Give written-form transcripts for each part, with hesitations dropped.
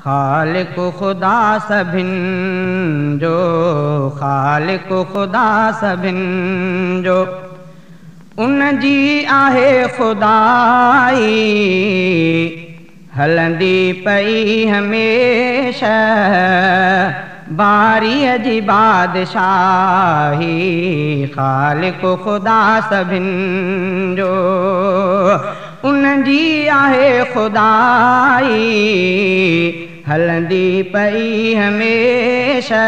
ख़ालिक़ ख़ुदा सभिनि जो, ख़ालिक़ ख़ुदा सभिनि जो, उन जी आहे ख़ुदाई, हलंदी पई हमेशह बारीअ जी बादशाही, ख़ालिक़ ख़ुदा सभिनि जो, उन जी आहे ख़ुदाई, हलंदी पई हमेशह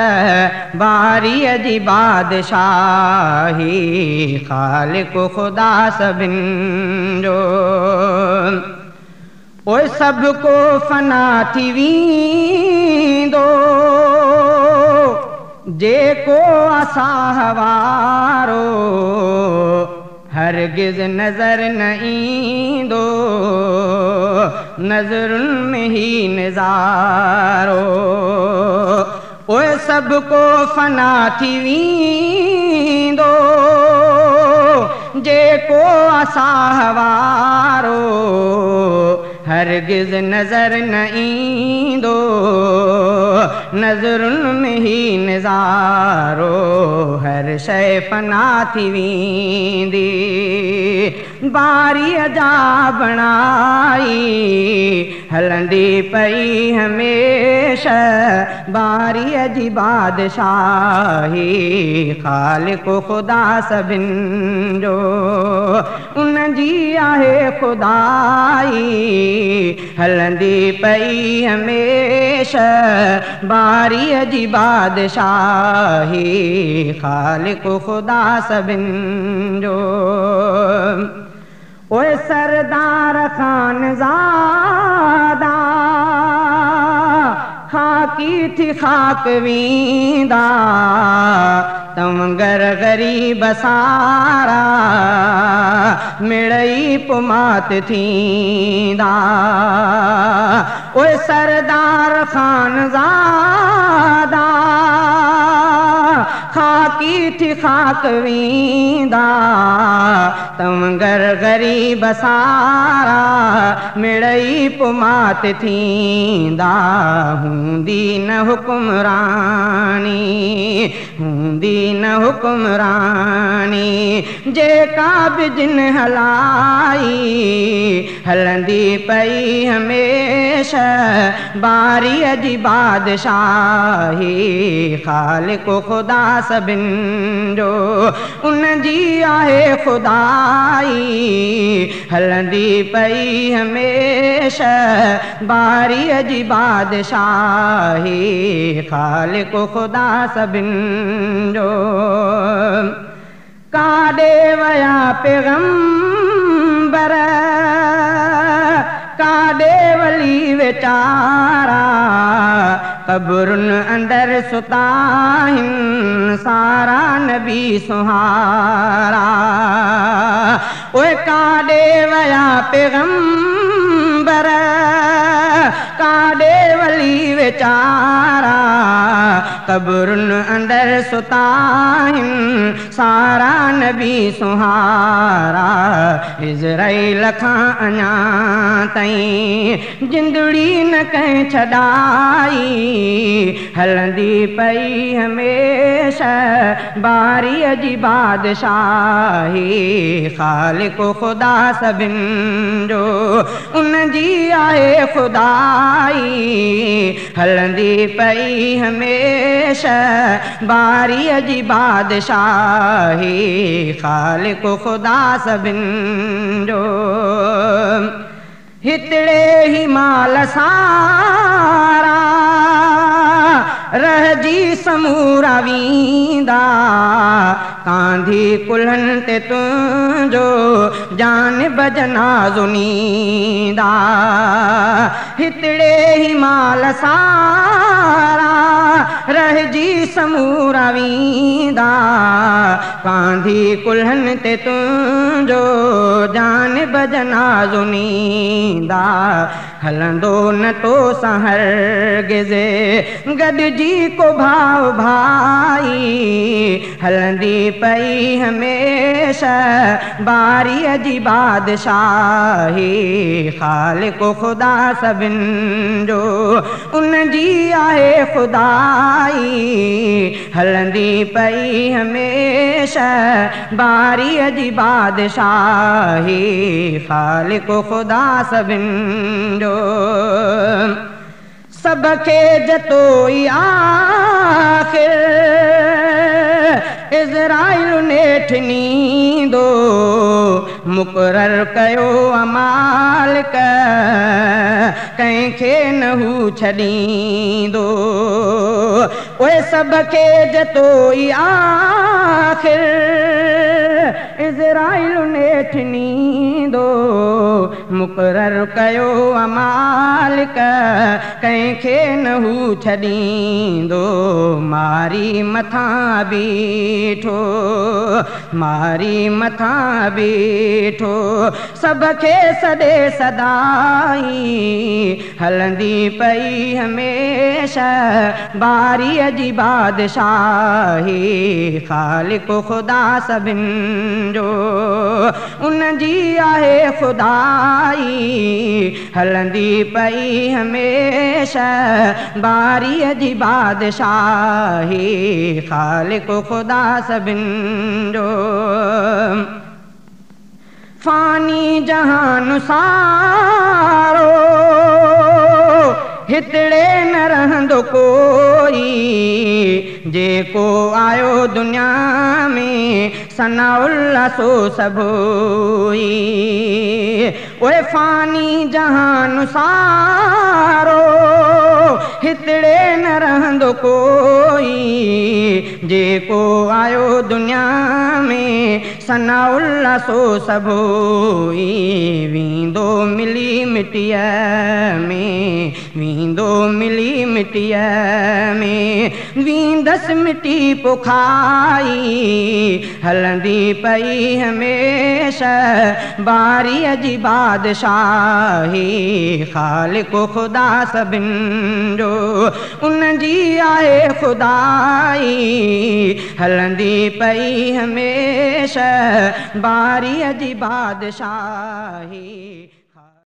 बारीअ जी बादशाही, ख़ालिक़ ख़ुदा सभिनि जो। ओए सभु को फना थी वेंदो, जेको असां वारो, हरगिज़ नज़र न ईंदो, नज़रुनि में ही नज़ारो। ओए सभु को फना थी वेंदो, जेको असां वारो, हरगिज़ नज़र न ईंदो, नज़रुनि में ही नज़ारो। हर शइ फना थी वेंदी, बारीअ जा बणाई, हलंदी पई हमेशह बारीअ जी बादशाही, ख़ालिक़ ख़ुदा सभिनि जो, उन जी आहे ख़ुदाई, हलंदी पई हमेशह बारीअ जी बादशाही, ख़ालिक़ ख़ुदा सभिनि जो। ओए सरदार ख़ानज़ादा, खाकी थी खाक वेंदा, तवंगर ग़रीब सारा, मिड़ई पुमात थींदा। ओए सरदार ख़ानज़ादा, खाकी थी खाक वेंदा, तवंगर ग़रीब सारा, मिड़ई पुमात थींदा। हूंदी न हुक्मरानी, हूंदी न हुक्मरानी, जेका बि जिन हलाई, हलंदी पई हमेशह बारीअ जी बादशाही, ख़ालिक़ ख़ुदा सभिनि जो, उन जी आहे ख़ुदाई, हलंदी पई हमेशह बारीअ जी बादशाही, ख़ालिक़ ख़ुदा सभिनि जो। काॾे विया पैगंबर, काॾे वली वीचारा, क़बरुनि अंदरि सुता आहिनि सारा नबी सुहारा। ओए काॾे विया पैगंबर, काॾे वली वीचारा, क़बरुनि अंदरि सुता आहिनि सारा नबी सुहारा। इज़राइल खां अञा ताईं जिंदड़ी न कंहिं छॾाई, हलंदी पई हमेशह बारीअ जी बादशाही, ख़ालिक़ ख़ुदा सभिनि जो, उन जी आहे ख़ुदाई, हलंदी पई हमेशह बारीअ जी बादशाही, ख़ालिक़ ख़ुदा सभिनि जो। हितिड़े ही माल सारा, रहिजी समूरा वेंदा, कांधी कुल्हनि ते तुंहिंजो जान बजनाज़ो नींदा। हितिड़े ही माल सारा, रहिजी समूरा वेंदा, कांधी कुल्हनि ते तुंहिंजो जान बजनाज़ो नींदा। हलंदो न तो सां हरगिज़ गॾिजी को भाउ भाई। हलंदी पई हमेशह बारीअ जी बादशाही। ख़ालिक़ ख़ुदा सभिनि जो उन जी आहे ख़ुदाई। हलंदी पई हमेशह बारीअ जी बादशाही। ख़ालिक़ ख़ुदा सभिनि जो सभ खे जतोई आख़िर इज़राइल नेठ नींदो। मुक़रर कयो मालिक कंहिंखे न हू छॾींदो। उहे सभ खे जतोई आख़िर इज़राइल नेठ नींदो। मुक़रर कयो मालिक कंहिंखे न हू छॾींदो। मारी मथां बीठो मारी मथां बीठो सभ खे सॾे सदाई। हलंदी पई हमेशह बारीअ जी बादशाही। ख़ालिक़ ख़ुदा सभिनि जो उन जी आहे ख़ुदाई। हलंदी पई हमेशह बारीअ जी बादशाही। ख़ालिक़ ख़ुदा सभिनि जो फ़ानी जहान सारो हितड़े न रहंदो कोई। जेको आयो दुनिया में सनाउल्लाह सो सभोई। ओए फ़ानी जहान सारो हितड़े न रहंदो कोई। जेको आयो दुनिया में सनाउल्लाह सो सभोई। वेंदो मिली मिटीअ में वेंदो मिली मिटीअ में वेंदसि मिटी पोखाई। हलंदी पई हमेशह बारीअ जी बादशाही। ख़ालिक़ ख़ुदा सभिनि जो उन जी आहे ख़ुदाई। हलंदी पई हमेशह बारीअ जी बादशाही।